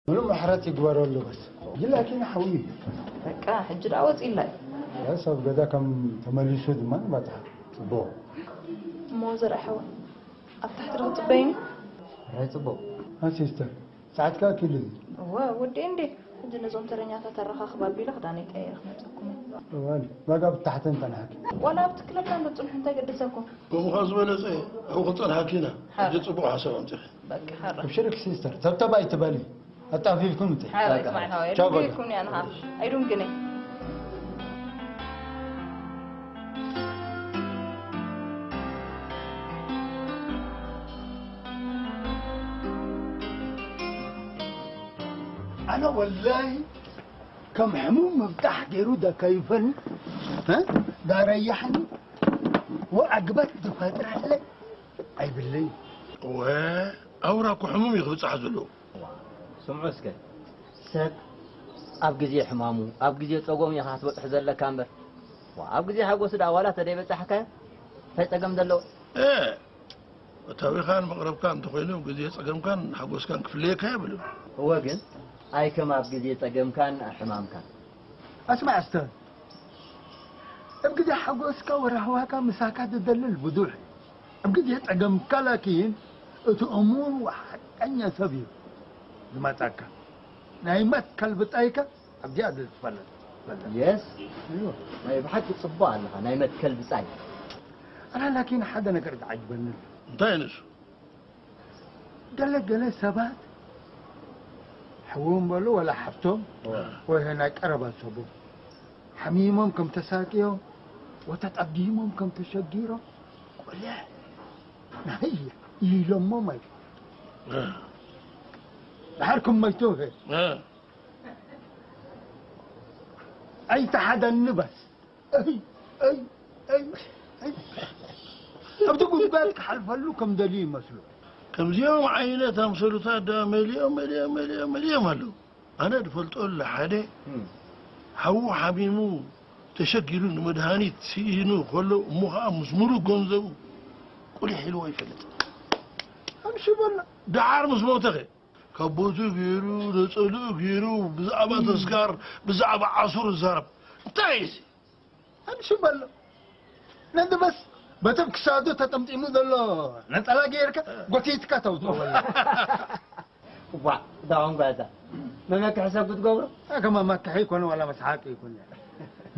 ምንም ምሕረት ይግበረሉ በስ። ይላኪን ሓውዩ። በቃ ሕጂ ደኣ ወፂእላ እዩ። ያስ ኣብ ገዛ ከም ተመሊሱ ድማ ንባፅሓ። ፅቡቕ። እሞ ዘርኣ ሓወይ፣ ኣብ ታሕቲ ዶ ክትፅበይኒ? ራይ ፅቡቕ። አ ሲስተር፣ ሰዓትካ ኣኪሉ እዩ። እወ፣ ወዲ እንዴ። ሕጂ ነዞም ተረኛታት ኣረኻኽብ ኣቢለ ክዳነይ ቀይረ ክመፀኩም። እዋን፣ ዋጋ ብታሕተን ጠናሓኪ። ዋላ ኣብቲ ክለብና ዶ ፅንሑ እንታይ ገደሰኩም? ከምኡ ካብ ዝበለፀ ኣብኡ ክፀንሓኪ ኢና። ሓረ። ሕጂ ፅቡቕ ሓሳብ ኣምፂኺ። በቃ ሓረ። ኣብሽርክ ሲስተር፣ ተብተብ ኣይትበሊ። ኣጣፊልኩም እቲ። ሓረ፣ በቃ። ስማዕ ሓወይ፣ ቻው፣ በቃ። ኣይድንግልኩም እያ ንሃ። ኣይድንግልኝ። ኣነ ወላሂ ከም ሕሙም ምብጣሕ ገይሩ ደከይፈኒ፣ እ? ዳረያሕኒ፣ ወኣግበት ዝፈጥረለይ ኣይብለይ። እወ፣ ኣውራ እኮ ሕሙም እዩ ክብጻሕ ዘለዎ። ዋ፣ ስምዑ እስከ፣ ሰብ ኣብ ግዜ ሕማሙ፣ ኣብ ግዜ ጸገሙ ኢኻ ክትበጽሕ ዘለካ እምበር፣ ዋ፣ ኣብ ግዜ ሓጎሱ ደኣ ዋላ ተደይበጻሕካዮ፣ እንታይ ጸገም ዘለዎ? እ፣ እታዊኻን መቕረብካ እንተኾይኑ፣ ግዜ ጸገምካን ሓጎስካን ክፍለየካ የብሉን። እወ፣ ግን ኣይከም ኣብ ግዜ ጸገምካን ሕማምካን። ኣስማዕ እስተ፣ ኣብ ግዜ ሓጎስካ ወራህዋካ ምሳካ ዝደልል ብዙሕ፣ ኣብ ግዜ ጸገምካ ላኪን እቲ እሙን ወሓቀኛ ሰብ እዩ ዝመጻካ። ናይ መትከል ብጻይካ ኣብዚኣ ድል ትፈለጥ። የስ፣ እዮ። ናይ ብሓቂ ጽቡቕ ኣለኻ፣ ናይ መትከል ብጻይ። ኣና ላኪን ሓደ ነገር ዝዓጅበኒ ኣሎ። እንታይ ንሱ? ገለ ገለ ሰባት ሕዎም በሉ ወላ ሓፍቶም እወ። ወይ ናይ ቀረባ ሰቦም ሓሚሞም ከም ተሳቅዮም ወተጠጊሞም ከም ተሸጊሮም ቆልዕ ናይ ኢሎሞም ኣይፈልጡ። እ። ድሓር ክመይቱ እ። ኣይተሓደኒ በስ። እይ፣ እይ፣ እይ፣ እይ። ኣብቲ ጉድጓድ ክሓልፈሉ ከም ደልዩ ይመስሉ። ከምዚኦም ዓይነት ኣምሰሉታት ደኣ መሊኦም፣ መሊኦም፣ መሊኦም፣ መሊኦም ኣለዉ። ኣነ ዝፈልጦ ኣሎ ሓደ እም። ሓዉ ሓሚሙ ተሸጊሩ ንመድሃኒት ስኢኑ ከሎ እሞ ኸዓ ምስ ሙሉእ ገንዘቡ ቁሊሕ ኢልዎ ይፈልጥ። ኣምሽበላ። ደሓር ምስ ሞተኸ? ካብ ቦቱ ገይሩ፣ ነጸልኡ ገይሩ፣ ብዛዕባ እም። ተስካር፣ ብዛዕባ ዓሱር ዝዛረብ። እንታይ እዩ እዚ? ኣምሽበላ። ነዚ በስ በቲ ክሳዱ ተጠምጢሙ ዘሎ ነጸላ ገይርካ እ። ጎቲትካ ተውጽኦ ወላ። ዋ፣ ዳውን ጓዛ። መመክሒ ሰብ ክትገብሮ? እ፣ ከመ መመክሒ ይኮነ ዋላ መስሓቂ ይኮነ።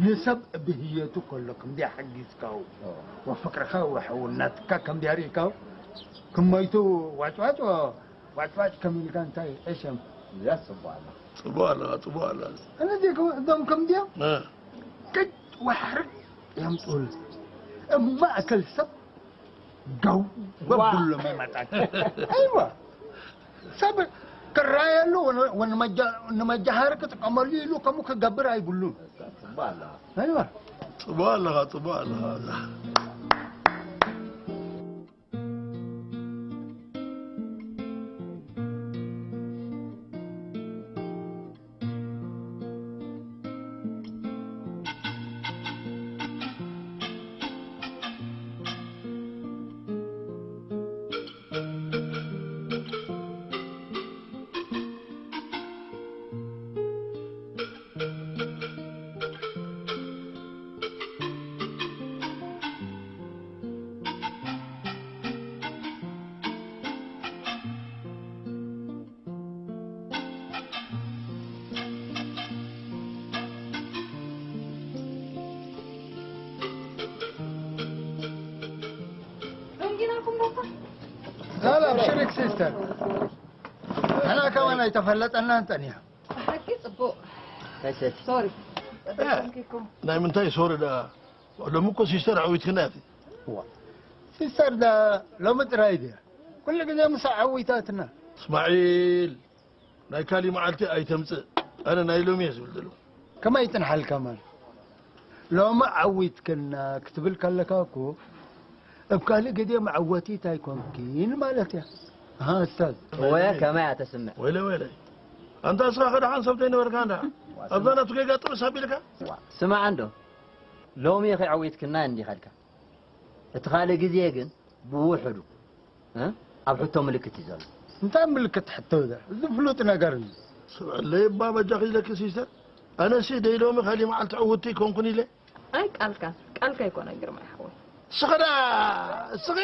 ንሰብ ብህየቱ ከሎ ከምዚ ሓጊዝካው። ኦ። ወፍቅርኻ ወሕውነትካ ከምዚ ኣርኢካው። ክመይቱ ዋጭ ዋጭ ወ-፣ ዋጭ ዋጭ ከም ኢልካ እንታይ ዕሸም። እዚኣ ጽቡቕ ኣላ። ጽቡቕ ኣለኻ፣ ጽቡቕ ኣለኻ። እነዚ ከ-፣ እዞም ከምዚኦም እ። ቅጭ ዋሕሪ የምጽኡሉ። ኣብ ማእከል ሰብ ጋው ዋ። በብሎም ይመጣል። ኣይዋ። ሰብ ክራየሉ ወን-፣ ወን መጃ-፣ ንመጃሃሪ ክጥቀመሉ ኢሉ ከምኡ ክገብር ኣይብሉን። ጽቡቕ ኣላ። ኣይዋ። ጽቡቕ ኣለኻ፣ ጽቡቕ ኣለኻ። ደንጊናኩም ዳታ? ላላ፣ ብሽሪክ ሲስተር። ንሕና ከማን ኣይተፈለጠናን ጠኒያ። ብሓቂ ጽቡቕ። ከሸት። ሶሪ። እ፣ ተጠቀምኪኩም። ናይ ምንታይ ሶሪ ደኣ? ሎሚ እኮ ሲስተር ዓዊትክና እያ። ዋ። ሲስተር ደኣ ሎሚ ጥራይ ድያ? ኩሉ ግዜ ምስ ዓዊታትና። እስማዒል፣ ናይ ካሊ መዓልቲ ኣይተምጽእ። ኣነ ናይ ሎሚ እየ ዝብል ዘለኹ። ከመይ ይጽንሓልካ ማለት? ሎሚ ዓዊትክና ክትብል ከለካ እኮ፣ ኣብ ካልእ ግዜ መዕወቲት ኣይኮንኪን ማለት እያ። ኣሃ፣ እስታዝ። ወየ፣ ከመይ እያ ተስምዕ? ወይለ፣ ወይለ። ኣንታ እስኻ ከደሓን ሰብ ተይነበርካ እንዳ። ኣብዛ ናቱ ጌጋ ጥብስ ኣቢልካ? ዋ፣ ስማዕ እንዶ። ሎሚ ኢኺ ዓዊትክና እንዲኻ ኢልካ። እቲ ካልእ ግዜ ግን ብውሑዱ፣ እ? ኣብ ሕቶ ምልክት እዩ ዘሎ። እንታይ ምልክት ሕቶ እዩ? እዚ ፍሉጥ ነገር እዩ። ስምዕለይ እባ በጃኺ ኢለኪ ሲስተር። ኣነሲ ደይ ሎሚ ካሊእ መዓልቲ ዕውትቲ ኣይኮንኩን ኢለ። ኣይ ቃልካ፣ ቃልካ ኣይኮነ ግርማይ ሓወይ። እስኺ ደኣ፣ እስኺ፣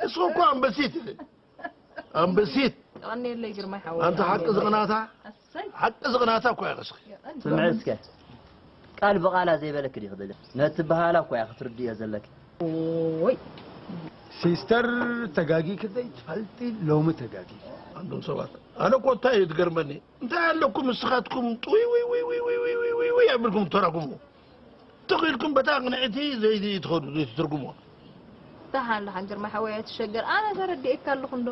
እስኺ እኮ ኣንበሲት፣ ኣንበሲት። የቐንየለይ ግርማይ ሓወይ፣ ኣንቲ ሓቂ የቐንየለይ። ዝቕናታ፣ ኣሰይ። ሓቂ ዝቕናታ እኮ ኢኺ እስኺ። የቐንየለይ። ስምዒ እስከ፣ ቃል ብቓላ ዘይበለኪ ዲኺ ትብሊ? ነቲ በሃላ እኮ እያ ክትርድዮ ዘለኪ። ኦይ። ሲስተር ተጋጊኪ ዘይትፈልጢ ሎሚ ተጋጊኪ። ኣንቱም ሰባት፣ ኣነ እኮ እንታይ እዩ ዝገርመኒ? እንታይ ኣለኩም ንስኻትኩም ጥውይ ውይ ውይ ውይ ውይ ውይ ውይ ውይ ውይ ኣቢልኩም ትተረጉሙ? ትኽ ኢልኩም በታ ቅንዕቲ ዘይ-፣ ዘይትኸዱ፣ ዘይትትርጉሙ። ደሓን፣ ደሓን፣ ግርማ ሓወይ፣ ኣይትሸገር። ኣነ ተረዲኤካ ኣለኹ እንዶ።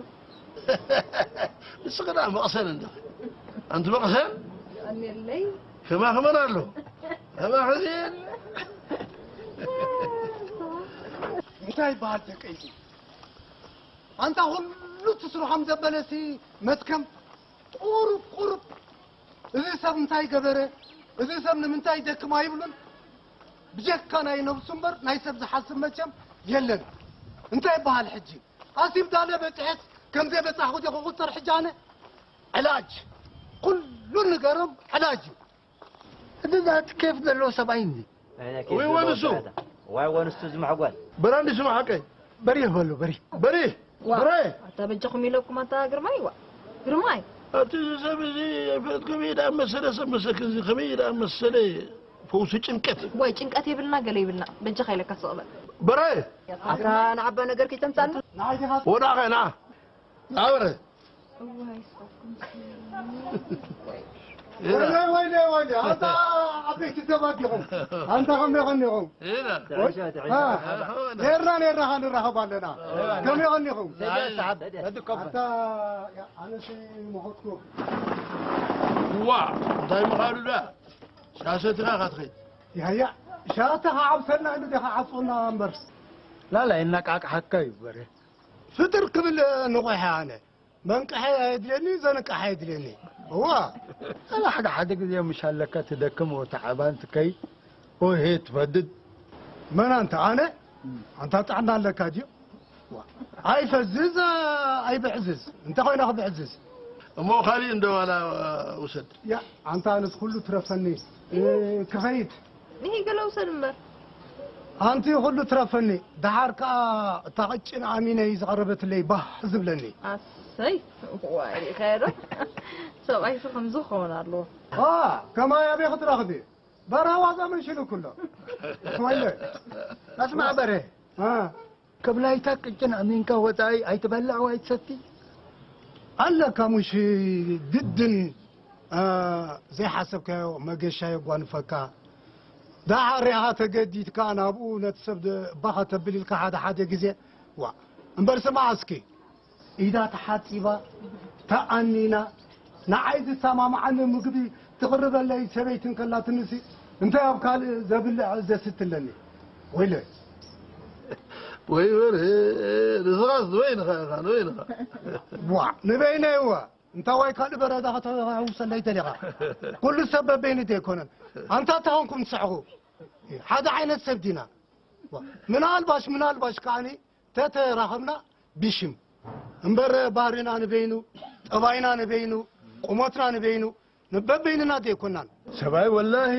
ንስኺ ደኣ መቕሰን እንዲኺ። ኣንቲ መቕሰን? የቐንየለይ። ከማኺ መን ኣሎ? ከማኺ የለ። እንታይ ይበሃል ደቀይቱ? ኣንታ ኩሉ ትስርሖም ዘበለሲ መትከም ቁሩብ፣ ቁሩብ። እዚ ሰብ እንታይ ገበረ? እዚ ሰብ ንምንታይ ይደክም ኣይብሉን። ብጀካ ናይ ነብሱ እምበር ናይ ሰብ ዝሓስብ መቸም የለን። እንታይ ይበሃል ሕጂ? ኣሲብ ዳለ በጽሐስ ከም ዘይበጻሕኩ ዲኹ ቁጸር ሕጂ ኣነ? ዕላጅ። ኩሉ ንገሮም ዕላጅ እዩ። እዚ ዛቲ ኬፍ ዘለዎ ሰብኣይ እንዲ። ወይ ወንሱ። ወይ ወንሱ ዝመሐጓል። በራንዲ ስሙ ሓቀይ። በሪህ በሉ፣ በሪህ። በሪህ። ዋ፣ በራይ። ኣታ በጃኹም ኢለኩም ኣታ ግርማይ፣ ዋ። ግርማይ። ኣቲ እዚ ሰብ እዚ ኣይፈለጥኩም፣ ከመይ ደኣ መሰለ ሰብ መሰልክ፣ እዚ ከመይ ደኣ መሰለ ፈውሲ ጭንቀት። ወይ ጭንቀት የብልና፣ ገለ የብልና። በጃኻ ኢለካ ስቕ በል። በራይ። ኣታ ንዓባ ነገር ከይተምጻልና። ወዳኸ ና። ኣበረ። እዋይ፣ ስኻትኩም። ወይኔ፣ ወይኔ፣ ወይኔ፣ ኣንታ ዓበይቲ ሰባት ዲኹም? ኣንታ ከመይ ቐኒኹም? ኢና። ወይ፣ ትዕሾ፣ ትዕሾ። ኣ፣ ኣርሓውና። ኔርና፣ ኔርና ኸንራኸብ ኣለና። ኣርሓውና። ከመይ ቐኒኹም? ሰጃ ሰዓብ፣ ኣታ፣ ያ፣ ኣነሲ መኸትኩ። ዋ፣ እንታይ ምኻኑ ዳ? ሻሰትኻ ኢኻ ትኸይድ። ያያ፣ ሻተኻ ዓብሰልና እንዶ ዲኻ ዓጽውና እምበር። ላላ የናቃቅሓካ እዩ በሬ። ፍጥር ክብል ንቑሕ ኣነ። መንቅሐ የድልየኒ፣ ዘንቅሐ የድልየኒ። እዋ። ኣላ ሓደ ሓደ ግዜ ምሽ ኣለካ ትደክም፣ ወተዓባን ትከይ፣ ወሄ ትፈድድ። መን ኣንተ? ኣነ? ኣንታ ጥዕና ኣለካ ድዩ? ዋ። ኣይፈዝዝ፣ ኣይብዕዝዝ። እንተ ኾይነ ክብዕዝዝ። እሞ ካሊእ እንደ ዋላ ውሰድ። ያ፣ ኣንታ ኣነስ ኩሉ ትረፈኒ። እ፣ ክኸይድ። ንሂ ገለ ውሰድ እምበር። ኣንቲ ኩሉ ትረፈኒ። ደሓር ከኣ እታ ቅጭን ኣሚነይ ዝቐረበትለይ ባህ ዝብለኒ። ኣሰይ፣ ዋይ፣ ሪኢኻዮ ዶ? ሰብኣይሲ ከምዚ ክኸውን ኣለዎ። ዋ፣ ከማይ ኣበይ ክትረኽቢ? በረኻ ዋዛ መንሽሉ ኩሎ። ወይለ። ኣስማዕ በሬ። እ። ከብላይታ ቅጭን ኣሚንካ ወጻኢ ኣይትበልዕ ወይ ኣይትሰቲ? ኣለካ ሙሽ ግድን፣ እ፣ ዘይሓሰብካዮ መገሻ የጓንፈካ። ደሓር ሪኻ ተገዲድካ ናብኡ ነቲ ሰብ ድ-፣ እባ ከተብል ኢልካ ሓደ ሓደ ግዜ። ዋ፣ እምበር ስማዕ እስኪ፣ ኢዳ ተሓጺባ፣ ተኣኒና፣ ንዓይ ዝሰማምዓኒ ምግቢ ትቕርበለይ ሰበይቲ እንከላትንሲ፣ እንታይ ኣብ ካልእ ዘብልዕ ዘስቲ ኣለኒ? ወይለ። ወይ ወረ፣ ንስኻስ ንበይንኻ ኢኻ፣ ንበይንኻ። ዋ፣ ንበይነይ እወ። እንታ ዋይ ካልእ በረዳ ከተውሰለይ ደሊኻ? ኩሉ ሰብ በበይኑ ዘይኮነን። ኣንታ ተኾንኩም ትስሕቑ። ሓደ ዓይነት ሰብ ዲና። ዋ፣ ምናልባሽ፣ ምናልባሽ ከኣኒ ተተራኸብና ብሽም እምበር፣ ባህሪና ንበይኑ፣ ጠባይና ንበይኑ፣ ቁመትና ንበይኑ፣ ንበበይንና ዘይኮናን። ሰብኣይ ወላሂ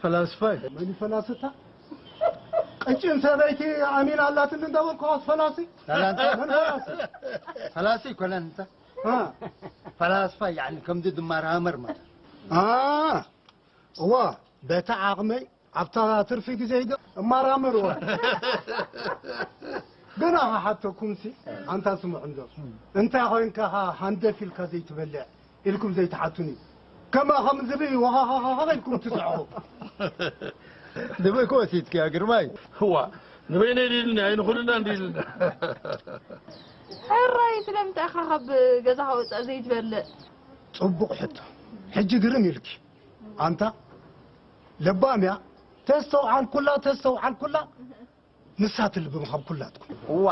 ፈላስፋ እዩ። መን እዩ ፈላስታ? ቅጭን ሰበይቲ ኣሚና ኣላትኒ እንዳበልኩ፣ ኣስ ፈላሲ? ላላ፣ እንታ መን ፈላሲ? ፈላሲ ኣይኮነን፣ እንታ። እ። ፈላስፋ፣ ያዕኒ፣ ከምዚ ድመራመር ማለት። ኣ፣ እዋ፣ በታ ዓቕመይ ኣብታ ትርፊ ግዜ ይገ-፣ እመራመር እወ። ግን ኣኻ ሓተኩምሲ፣ ኣንታ ስምዑ እንዶ። እንታይ ኮይንካ ኢኻ ሃንደፍ ኢልካ ዘይትበልዕ? ኢልኩም ዘይትሓቱኒ። ከማ ከም ዝብኢ ወኻኻኻኻ ኢልኩም ትስዕቑ። ንበይ ክወሲድክያ ግርማይ? እዋ፣ ንበይነይ ዲልና፣ ኣይንኹልና እንዲልና። ሕራይ፣ ስለምንታይ ኢኻ ካብ ገዛኻ ወጻእ ዘይትበልዕ? ጽቡቕ ሕቶ። ሕጂ ግርም ኢልኪ። ኣንታ ለባም እያ። ተስተውዓልኩላ፣ ተስተውዓልኩላ። ንሳ ትልብም ካብ ኩላትኩም። እዋ፣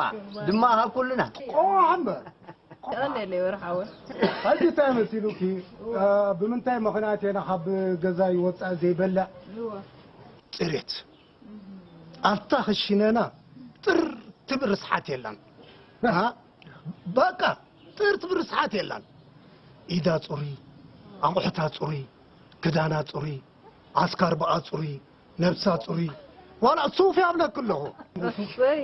ድማ ካብ ኩልና። ቆዋሕ እምበር። ቀለለ ወርሓወ። ሕጂ እንታይ መሲሉኪ? እ፣ ብምንታይ ምኽንያት እየ ካብ ገዛ ይወጻእ ዘይበልዕ? እዋ። ጽሬት። ኣብታ ክሽነና ጥር ትብል ርስሓት የላን። እ? በቃ ጥር ትብል ርስሓት የላን። ኢዳ ጽሩይ፣ ኣቑሑታ ጽሩይ፣ ክዳና ጽሩይ፣ ኣስካርባኣ ጽሩይ፣ ነብሳ ጽሩይ፣ ዋላ ሱፍ ያብለክ ኣለኹ። እሰይ፣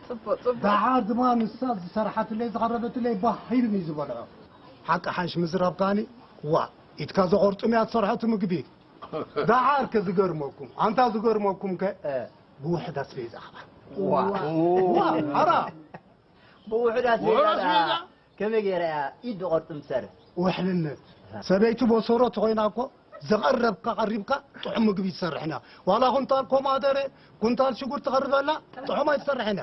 ጽቡቕ፣ ጽቡቕ። ደሓር ድማ ንሳ ዝሰርሓትለይ ዝቐረበትለይ ባህ ኢሉኒ ዝበልዖ። ሓቂ ሓሽ ምዝራብ ከኣኒ፣ ዋ፣ ኢድካ ዘቖርጥም እያ ትሰርሖ እቲ ምግቢ። ደሓር ከ ዝገርመኩም፣ ኣንታ ዝገርመኩም ከ፣ እ። ብውሕድ ኣስቤዛ ኸዓ። ዋ። ዋ፣ ኣራ። ብውሕድ ኣስቤዛ ከመይ ገይራ እያ ኢድ ዝቖርጥም ትሰርሕ? ውሕልነት። ሰበይቲ ቦሶሮ ተኾይና እኮ ዘቐረብካ ቀሪብካ ጥዑም ምግቢ ትሰርሕና። ዋላ ኩንታል ኮማደረ፣ ኩንታል ሽጉርቲ ተቐርበላ ጥዑም ኣይትሰርሕና።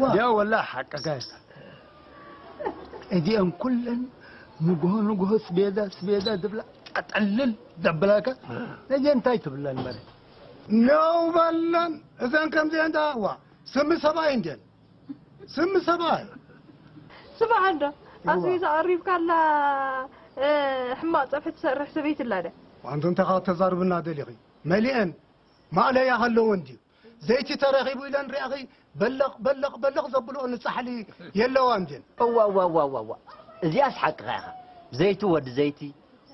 ዋ። ያ ወላ ሓቅካ እያ። እዚአን ኩለን ንግሆ ንግሆ ስቤዛ ስቤዛ ዝብላ ጠጠልል ዘብላካ ነዚ እንታይ ትብለን መረ ነው በለን። እዘን ከምዚአን ደኣ ዋ ስሚ ሰብኣይ እንድየን። ስሚ ሰብኣይ። ስማዕ እንዶ ኣስቤዛ ቀሪብካላ፣ እ፣ ሕማቕ ጸብሒ ትሰርሕ ሰበይቲ ኣላ ድያ? ኣንቱ እንታይ ኸኣ ተዛርብና ደሊኺ? መሊአን ማእለያ ከለወን ድዩ? ዘይቲ ተረኺቡ ኢለን ሪኣኺ በለቕ በለቕ በለቕ ዘብልኦ ንጻሕሊ የለዋን ድየን? እዋ እዋ እዋ እዋ እዋ እዚኣስ ሓቅኻ ኢኻ። ዘይቲ ወዲ ዘይቲ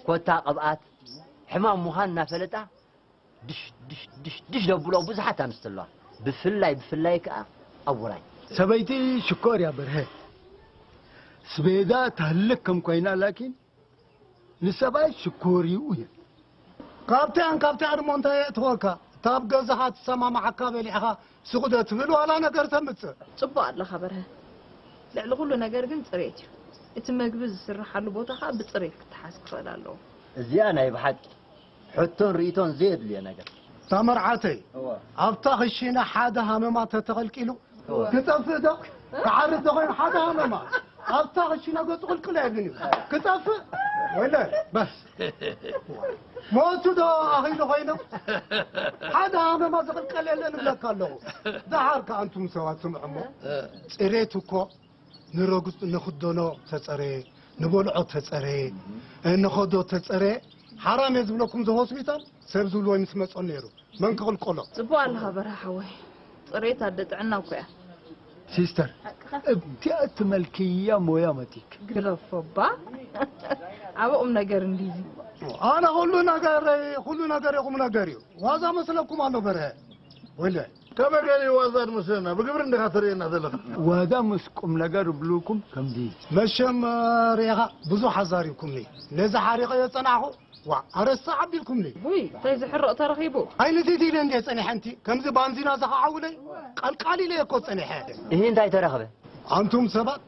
ኮታ ቅብኣት ሕማም ምዃን እናፈለጣ ድሽ ድሽ ድሽ ድሽ ደብሎ ብዙሓት ኣንስቲ ኣለዋ። ብፍላይ ብፍላይ ከኣ ኣብ ውራይ። ሰበይቲ ሽኮር እያ በርሀ። ስቤዛ ትህልክ ከም ኮይና ላኪን ንሰብኣይ ሽኮር እዩ እየ። ካብቲኣን ካብቲኣን እሞ እንታይ የእትወካ? እታ ኣብ ገዛኻ ትሰማማዓካ በሊዕኻ ስቕ ዶ ትብል ዋላ ነገር ተምጽእ? ጽቡቕ ኣለኻ በርሀ። ልዕሊ ኩሉ ነገር ግን ጽሬት እዩ። እቲ መግቢ ዝስርሓሉ ቦታ ኸኣ ብጽሬት ክተሓዝ ክኽእል ኣለዎ። እዚኣ ናይ ብሓቂ ሕቶን ርእይቶን ዘየድልዮ ነገር። እታ መርዓተይ እወ። ኣብታ ክሽነ ሓደ ሃመማ ተተቐልቂሉ እወ። ክጠፍእ ዶ ክዓርፍ ዶ ኮይኑ ሓደ ሃመማ ኣብታ ክሽነ ገጹ ቅልቅል ኣይብልን እዩ ክጠፍእ ወለ በስ ሞቱ ዶ ኣኺሉ ኮይኑ ሓደ ሃመማ ዝቕልቀል የለን እብለካ ኣለኹ። ደሓር ከኣ ኣንቱም ሰባት ስምዑ እሞ ጽሬት እኮ ንረግጹ ንኽደኖ ተጸረየ፣ ንበልዖ ተጸረየ፣ ንኸዶ ተጸረየ። ሓራም እየ ዝብለኩም እዚ ሆስፒታል ሰብ ዝብልዎ ምስ መጾ ነይሩ። መን ክቕልቀሎ? ጽቡቕ ኣለኻ በርሀ ሓወይ። ጽሬት ኣደ ጥዕና እኮ እያ። ሲስተር፣ እብቲኣ እትመልክያ ሞያ መቲክ። ግረፎባ። ዓቢ ቁም ነገር እንዲዚ። ኣነ ኩሉ ነገር ኩሉ ነገር ቁም ነገር እዩ። ዋዛ መስለኩም ኣሎ በርሀ። ወለ ከመይ ገለ ዋዛ ትመስለና? ብግብሪ እንዲኻ ተርእየና ዘለኻ። ዋዛ ምስ ቁም ነገር ብሉኩም ከምዚ። መሸም ርኢኻ ብዙሕ ኣዛሪብኩምኒ። ነዚ ሓሪቐዮ ጸናሕኹ ዋ ኣረሳ ዓቢልኩምኒ። ውይ እንታይ ዝሕርቕ ተረኺቡ። ኣይንቲት ኢለ እንድየ ጸኒሐ እንቲ ከምዚ ባንዚና ዝኸዓውለይ ቀልቃል ኢለ እኮ ጸኒሐ። እሂ እንታይ ተረኽበ? ኣንቱም ሰባት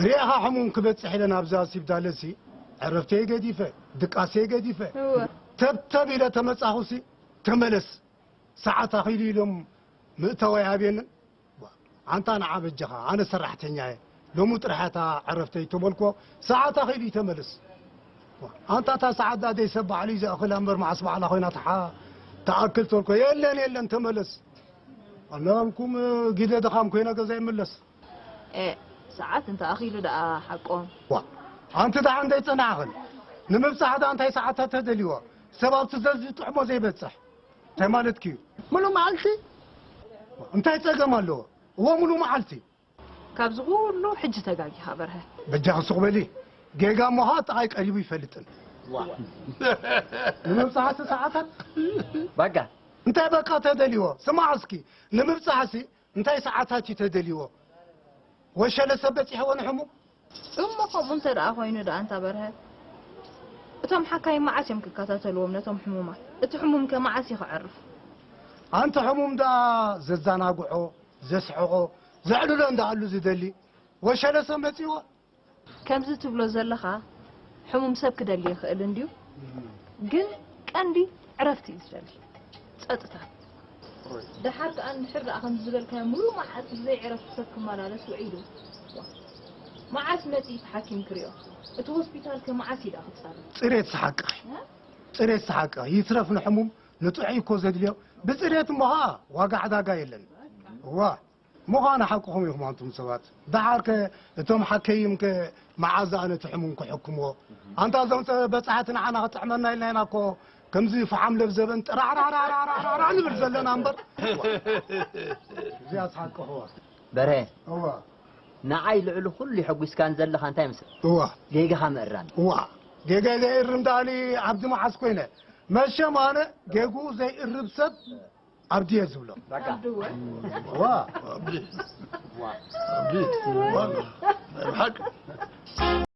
ርኢኻ ሕሙም ክበጽሕ ኢለ ናብዚ ኣሲብ ዳለሲ ዕረፍተይ ገዲፈ ድቃሰይ ገዲፈ ተብተብ ኢለ ተመጻኹሲ ተመለስ ሰዓት ኣኺሉ ኢሎም ምእታው ኣይኣብየንን። ኣንታ ንዓ በጃኻ ኣነ ሰራሕተኛ እየ ሎሚ ጥራሕ እታ ዕረፍተይ ተበልኮ ሰዓት ኣኺሉ እዩ ተመለስ። ኣንታ እታ ሰዓት ደኣ ደይ ሰብ ባዕሉ እዩ ዘእኽላ እምበር መዓስ ባዕላ ኮይና ትሓ ትኣክል ተልኮ የለን የለን ተመለስ ኣላልኩም ግደ ድኻም ኮይነ ገዛ ይምለስ። ኤእ ሰዓት እንተ ኣኺሉ ደኣ ሓቆም። ዋ ኣንቲ ደሓን ደይ ጸናሕኽን ንምብጻሕ ደኣ እንታይ ሰዓታት ተደልይዎ ሰብ ኣብቲ ዘዝጥዕሞ ዘይበጽሕ እንታይ ማለትኪ እዩ? ምሉእ መዓልቲ እንታይ ጸገም ኣለዎ? እዎ ምሉእ መዓልቲ። ካብዚ ኩሉ ሕጂ ተጋጊኻ በርሀ። በጃኺ ሱቕ በሊ። ጌጋ እሞ ኸኣ ጥቓይ ቀሪቡ ኣይፈልጥን። ንምብጻሕሲ ሰዓታት ባጋ እንታይ በቃ ተደልይዎ? ስማዕ እስኪ ንምብጻሕሲ እንታይ ሰዓታት እዩ ተደልይዎ? ወሸለ ሰብ በጺሕዎ ንሕሙም? እሞ ከምኡ እንተ ደኣ ኮይኑ ደኣ ኣንታ በርሀ እቶም ሓካይም መዓስ እዮም ክከታተልዎም ነቶም ሕሙማት? እቲ ሕሙም ከ መዓስ እዩ ክዕርፍ? ኣንቲ ሕሙም ደኣ ዘዘናግዖ፣ ዘስሕቖ፣ ዘዕልሎ እንዳ ኣሉ ዝደሊ ወሸለ ሰብ መጺዎ? ከምዚ ትብሎ ዘለኻ ሕሙም ሰብ ክደሊ ይኽእል እንድዩ፣ ግን ቀንዲ ዕረፍቲ እዩ ዝደሊ፣ ጸጥታ። ደሓር ከኣ እንድሕር ደኣ ከምዚ ዝበልካዮ ምሉእ መዓልቲ ብዘይ ዕረፍቲ ሰብ ክመላለስ ውዒሉ፣ መዓስ መጺኡ እቲ ሓኪም ክሪኦ? እቲ ሆስፒታል ከ መዓስ እዩ ደኣ ክጻረ? ጽሬት ሰሓቅኺ። ጽሬት ሰሓቅኺ። ይትረፍ ንሕሙም ንጥዑይ እኮ ዘድልዮ ብጽሬት እሞ ኸኣ ዋጋ ዕዳጋ የለን። እዋ። ምዃኑ ሓቅኹም ኢኹም ኣንቱም ሰባት። ደሓርከ እቶም ሓከይምከ መዓዝ ኣነ እቲ ሕሙም ክሕክምዎ? ኣንታ እዞም በጻሕቲ ንዓና ክጥዕመና ኢልና ኢና እኮ ከምዚ ፈሓም ለብዘበን ጥራዕራዕራዕራዕራዕ ንብል ዘለና እምበር። እዚኣስ ሓቅኹዋ። በርሀ፣ እዋ፣ ንዓይ ልዕሊ ኩሉ የሐጒስካኒ ዘለኻ እንታይ መስል? እዋ፣ ጌጋኻ ምእራም። እዋ፣ ጌጋ ዘይእርም ዳኒ ዓብዲ መዓስ ኮይነ? መሸም ኣነ ጌጉ ዘይእርም ሰብ ዓብዲ እየ ዝብሎ። ዋ። ብሓቂ